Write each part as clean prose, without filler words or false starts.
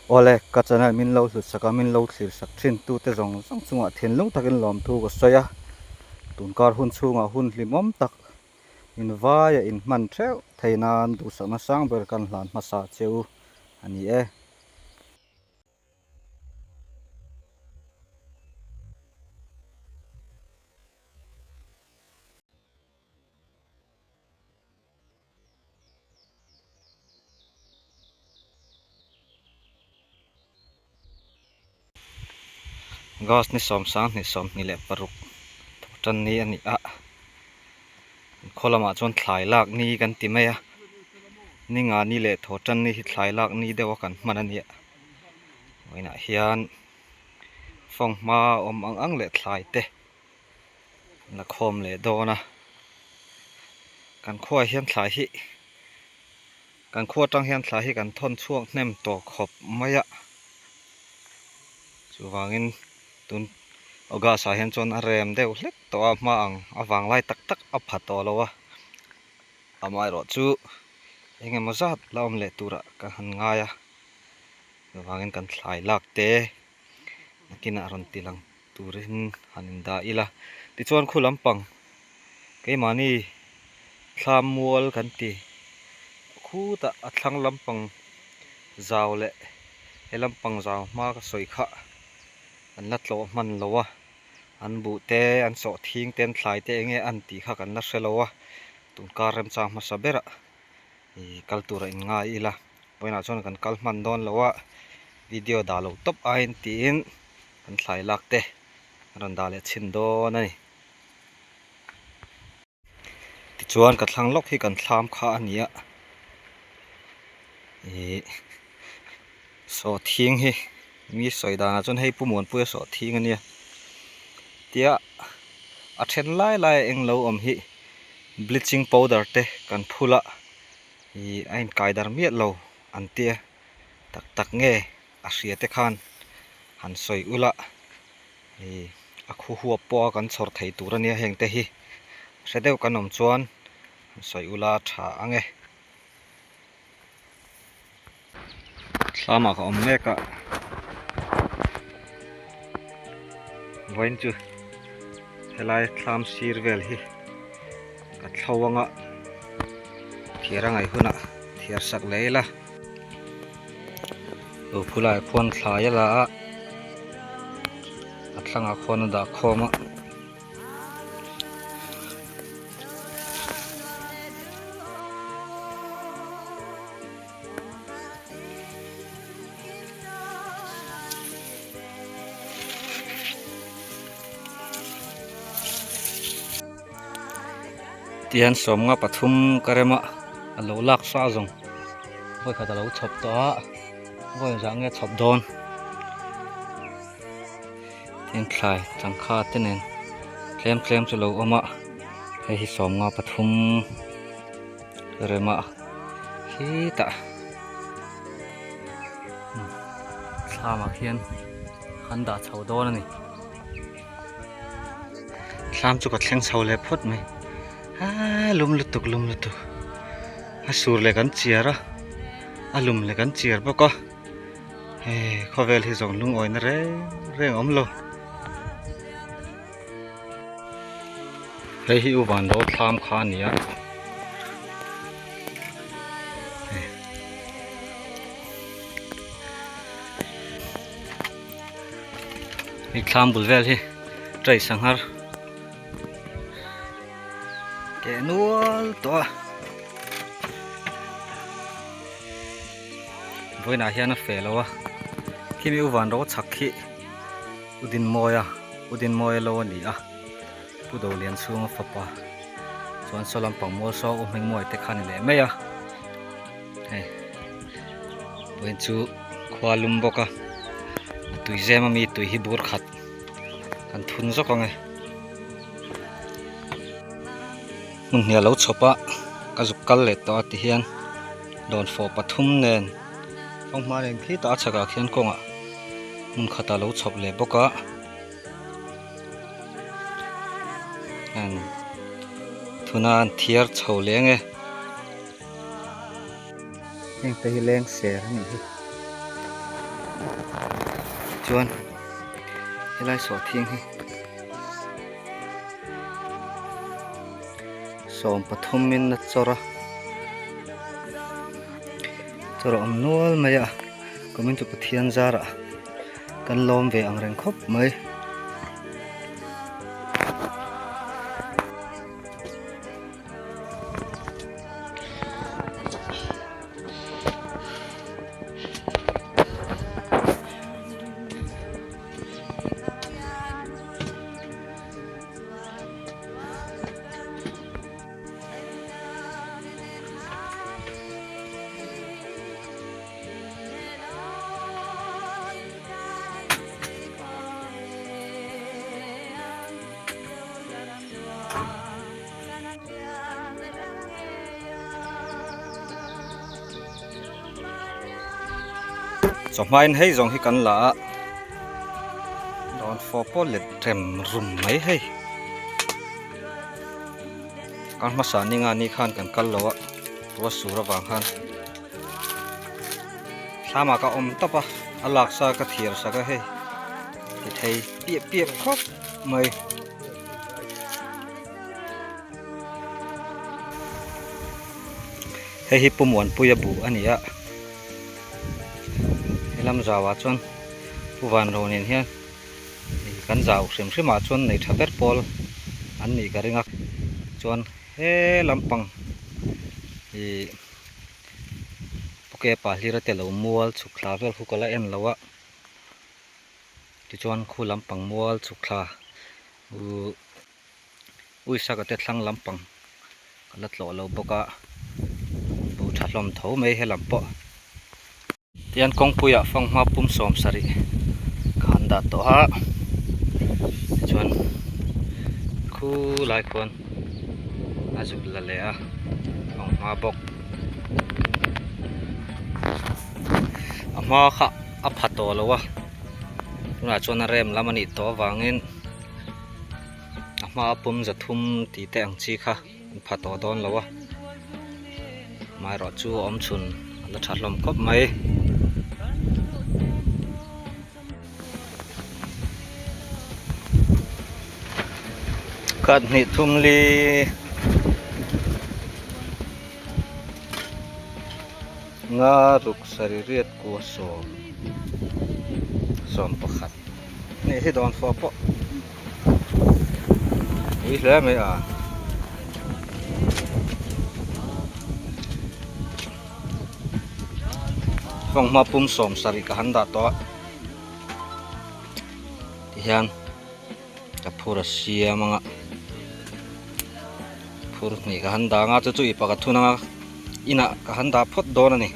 Awle, ka channel min lo hlut sak a, min lo thlir sak thin tute zawng zawng chungah thinlung takin lawmthu ka sawi a. Tunkar hun chhungah hun hlimawm tak invaia inhman theuh thei nan duhsakna sang ber kan hlan hmasa che u a ni e. Gas ni 22 26 thawhtan ni a ni a khaw lamah chuan thlai lak ni kan ti mai a ni nga ni leh thawhtan ni hi thlai lak ni deuh a kan hman a nia vawiinah hian fanghma awm ang ang leh thlai te. la khawm leh dawn a kan khuaah hian thlai hi kan khua atang hian thlai hi kan thawn chhuak hnem tawh khawp mai a chuvangin tun august ah hian chuan a rem deuh hlek tawh a hma ang a vanglai tak tak a pha tawh lo a amaherawh chu eng emaw zat la awm leh turah ka han ngai a chuvangin kan thlai lak te nakinah rawn ti lang. Turin han indah ila tichuan khu lampang keimahni thlam mual kan ti khutah a thlang lampang zau leh he lampang zau hma ka sawi kha an la tlawh hman lo a an buh te an sawh thing te an thlai te eng nge an tih kha kan la hre lo a tunkar remchang hmasa berah ih kal turah in ngai ila vawiinah chuan kan kal hman dawn lo a video dah lo tawp aiin tiin. Kan thlai lak te a rawn dah leh chhin dawn a ni. Tichuan ka thlang lawk hi kan thlam kha a ni a. Ihh sawhthing hi mi sawi danah chuan hei Pu Muanpuia sawhthing a nia. Tia a then lai lai a eng lo awm hi bleaching powder te kan phul a ih a inkai dar miah lo an tia tak tak nge. A hria te khan han sawi ula ih a khu huap pawh a kan chhawr thei tur a nia heng te hi hre deuh kan awm chuan han sawi ula tha ang e. Thlamah ka awm mek a vawiin chu helai thlam sir vel hi ka thlo anga thiar a ngaih hunah thiar sak leh ila. Lo phulai khuan thlai a la a a thlangah khuan a dah khawm a. Tihian 53 ka rem a a lo lak sa zawng vawikhat a lo chhawp tawh a vawi zah nge chhawp dawn tin thlai changkha te nen tlem tlem chu lo awm a hei hi 53 ka rem a khitah thlamah khian an dah chho dawn a ni. Thlam chu ka thleng chho leh phawt mai aa lum lutuk lum lutuk a sur leh kan chiar a a lum leh kan chiar bawk a hei khawvel hi zawng lungawina reng reng a awm lo hei hi u van ro thlam kha a ni a. Hei thlam bul vel hi tray sanghar keh nual tawh a vawiinah hian a feh lo a khimi u van ro chhak khi u Dinmawia u Dinmawia lo a ni a Pu Dolianchhunga fapa chuan saw lampang mual saw u Hmingmawia te kha a ni leh mai a hei vawiin chu khua lum bawk a a tui zem ami tui hi bur khat kan thun zawk ang e hmun hnih a lo chhawp a ka zuk kal leh tawh a ti hian dawnfawh pathum nen fanghma nen khitah a chhakah khian kawngah hmun khat a lo chhawp leh bawk a thuna an thiar chho leh ang e. Heng te hi leng ser a nih hi. Chuan helai sawhthing hi 13 in a chawr a chawr a awm nual mai a kumin chu Pathian zarah kan lawm ve ang reng khawp mai. Chawhmain hei zawng hi kan la a dawn fawh pawh let rem rum mai hei kar hmasa ni nga ni khan kan kal lo a ruah sur avang khan thlamah ka awm tawp a a laksa ka thiar sak a hei ti thei piap piap khawp mai. Hei hi Pu Muanpuia buh a ni a, helam zauah chuan Pu Vanro nen hian kan zau hrim hrim ah chuan nei tha ber pawl an nih ka ring a, chuan he lampang ih Pu Kepa hlira te lo mual chhuk thla vel khu ka la en lo a, tichuan khu lampang mual chhuk thla uhh. Uisaka te thlang lampang ka la tlawh lo bawk a bu tha hlawm tho mai helam pawh tihian kawngpuiah fanghma pum 70 ka han dah tawh a tichuan khulai khuan a zuk la leh a fanghma bawk a hma kha a pha tawh lo a tunah chuan a rem lam a nih tawh avangin. A hma pum 300 tih te ang chi kha an pha tawh dawn lo a amaherawh chu awm chhun a la tha hlawm khawp mai. Khat hnih thum li nga ruk sarih riat kua 11. Hnih hi dawn fawh pawh ui hle mai a. Fanghma pum 70 ka han dah tawh a tihian ka phur a siam anga phur hnih ka han dah anga chu chu i pakhat thun anga inah ka han dah phawt dawn a ni.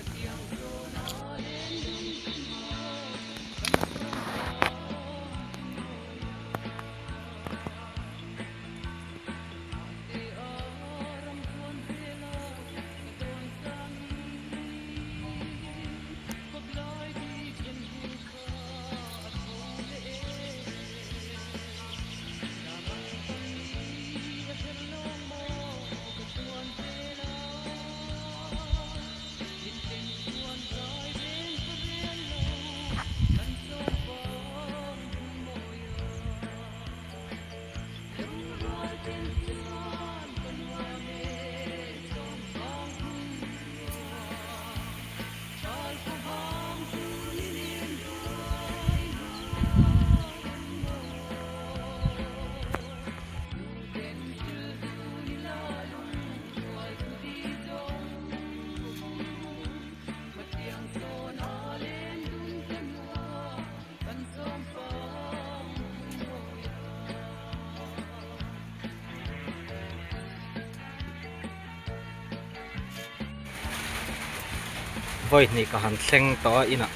Vawi hnih ka han thleng tawh a inah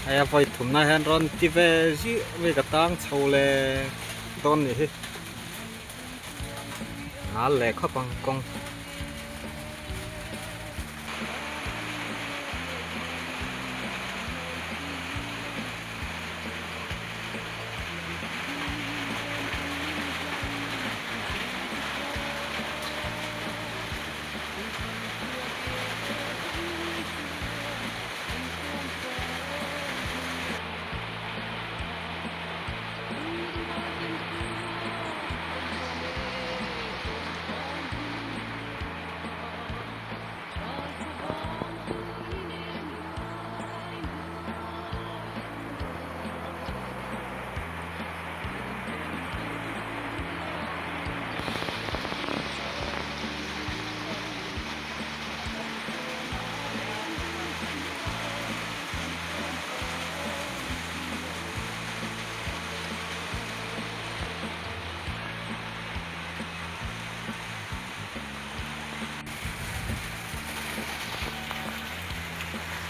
hei a vawi thumna hian rawn ti ve zih mai ka tang chho leh dawn nih hi. Nal leh khawp ang kawng.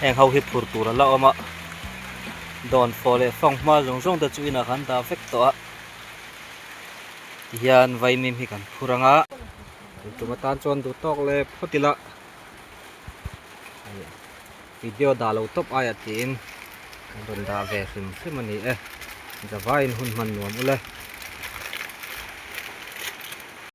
Heng ho hi phur tur a la awm a, dawnfawh leh fanghma zawng zawng te chu inah kan dah vek tawh a, tihian vaimim hi kan phur ang a. Tum atan chuan duh tawk leh phawt ila video dah lo tawp aiah tiin kan rawn dah ve hrim hrim a ni e, zavaiin hun hman nuam ule.